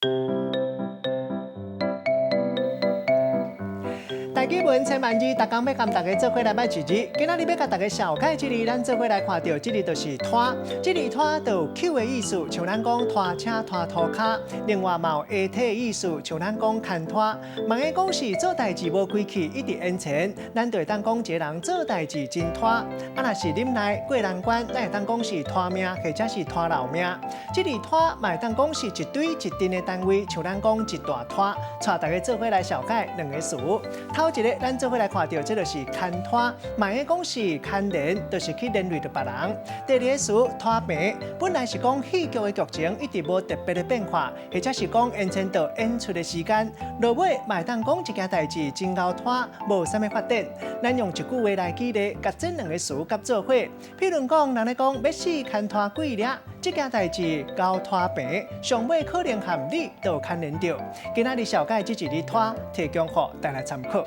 台語文千萬字，逐工欲佮大家做伙來捌一字。今仔日欲共大家紹介這字，咱做伙來看著這字就是拖。這字拖就有搝的意思，像咱講拖車拖塗跤。另外嘛有下體的意思，像咱講牽拖。嘛會講是做代誌無規氣，一直延遲，咱就會當講這個人做代誌真拖。啊，若是忍耐過難關，咱會當講是拖命或者是拖老命。這字拖嘛會當講是一堆一陣的單位，像咱講一大拖。帶大家做伙來紹介兩個詞。頭一个，咱做伙來看著，這就是牽拖，嘛會講是牽連，就是去連累著別人。第二个詞拖棚，本來是講戲劇的劇情一直無特別的變化，或者是講延伸到演出的時間。落尾嘛會當講一件代誌真𠢕拖，無啥物發展。咱用一句話來舉例，共這兩个詞佮做伙。譬如講，人咧講欲死牽拖鬼掠，這件代誌𠢕拖棚，上尾可能和你都有牽連著。今仔日紹介這一字拖，提供予大家參考。